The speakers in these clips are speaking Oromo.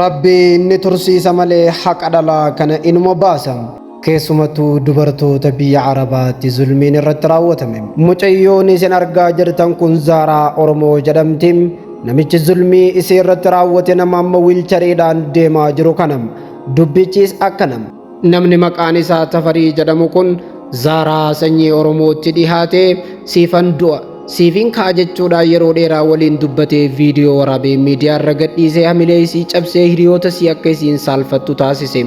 Rabbiin ni tursiisa malee haqa dhalaa kana inuma baasa. Keessumattuu dubartoota biyya Arabaatti zulmiin irratti raawwatame. Mucayyoon isin argaa jirtan kun Zaaraa Oromoo jedhamti. Namichi zulmii isii irratti raawwate nama amma wiilchariidhaan deemaa jiru kana. Dubbichis akkana. Namni maqaan isaa Tafarii jedhamu kun Zaaraa sanyii Oromootti dhihaatee siifan du'a siifin ka'a jechuudhaan yeroo dheeraa waliin dubbatee viidiyoo waraabee miidiyaa irra gadhiisee hamilee isii cabsee hiriyoota isii akka isiin saalfattu taasise.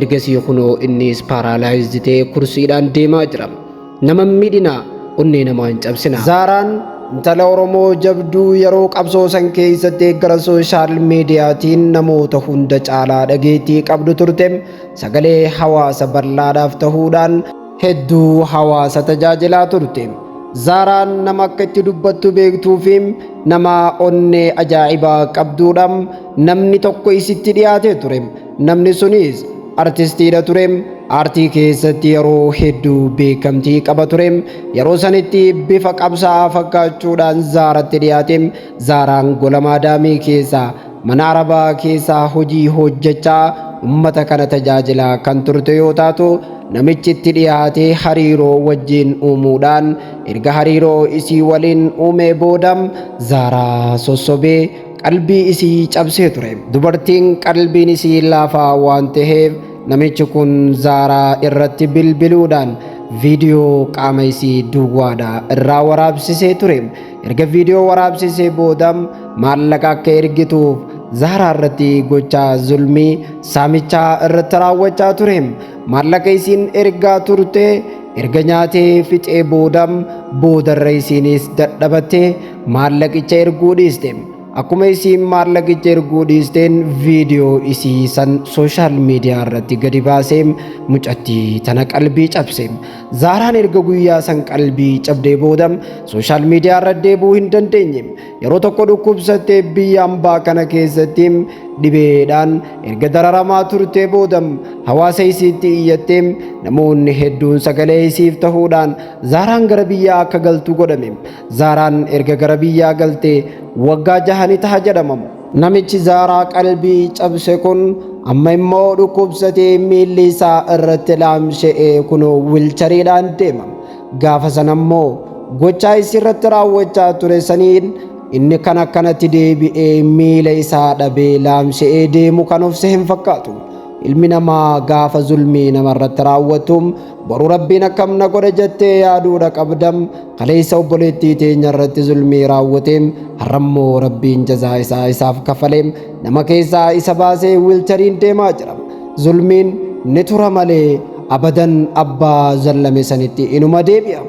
Ergasii kunoo innis paralyzed ta'ee kursiidhaan deemaa jira. Nama hin miidhinaa, onnee namaa hin cabsinaa. Zaaraan intala Oromoo jabduu yeroo qabsoo san keessatti gara social miidiyaatiin namoota hunda caalaa dhageettii qabdu turte. Sagalee hawaasa bal'aadhaaf ta'uudhaan hedduu hawaasa tajaajilaa turte. Zaaraan nama akka itti dubbattu beektuu fi nama onnee ajaa'ibaa qabduudha. Namni tokko isitti dhiyaatee ture. Namni sunis artistiidha ture. Aartii keessatti yeroo hedduu beekamtii qaba ture. Yeroo sanitti bifa qabsaa'aa fakkaachuudhaan Zaaratti dhiyaate. Zaaraan gola maadaamii keessaa mana Arabaa keessaa hojii hojjechaa ummata kana tajaajilaa kan turte yoo taatu, namichi itti dhiyaatee hariiroo wajjin uumuudhaan erga hariiroo isii waliin uumee booda Zaaraa sossobee qalbii isii cabsee ture. Dubartiin qalbiin isii laafaa waan ta'eef namichi kun Zaaraa irratti bilbiluudhaan viidiyoo qaama isii duwwaadha irraa waraabsisee ture. Erga viidiyoo waraabsisee booda maallaqa akka ergituuf Zaaraa irratti gochaa zulmii saamichaa irratti raawwachaa ture. Maallaqa isiin ergaa turte erga nyaatee fixee booda boodarra isiinis dadhabattee maallaqicha erguu dhiiste. Akkuma isiin maallaqicha erguu dhiisteen viidiyoo isii san social media irratti gadi baasee mucattii tana qalbii cabse. Zaaraan erga guyyaa san qalbii cabdee booda social media irra deebi'uu hin dandeenye. Yeroo tokko dhukkubsattee biyya ambaa kana keessatti dhibeedhaan erga dararamaa turtee booda hawaasa isiitti iyyattee namoonni hedduun sagalee isiif ta'uudhaan Zaaraan gara biyyaa akka galtu godhame. Zaaraan erga gara biyyaa galtee waggaa jaha ni taha jedhama. Namichi Zaaraa qalbii cabse kun amma immoo dhukkubsatee miilli isaa irratti laamsha'ee kunoo wilchariidhaan deema. Gaafa sana immoo gochaa isirratti raawwachaa ture saniin inni kan akkanatti deebi'ee miila isaa dhabee laamsha'ee deemu kan of hin fakkaatu. Ilmi namaa gaafa zulmii namarratti raawwatu boru Rabbiin akkam na godha jettee yaaduudha qabda. Kaleessa obboleettii teenya irratti zulmii raawwate har'ammoo Rabbiin jazaa isaa isaaf kafale nama keessaa isa baasee wiilchariin deemaa jira. Zulmiin ni tura malee abadan abbaa zallame sanitti inuma deebi'a.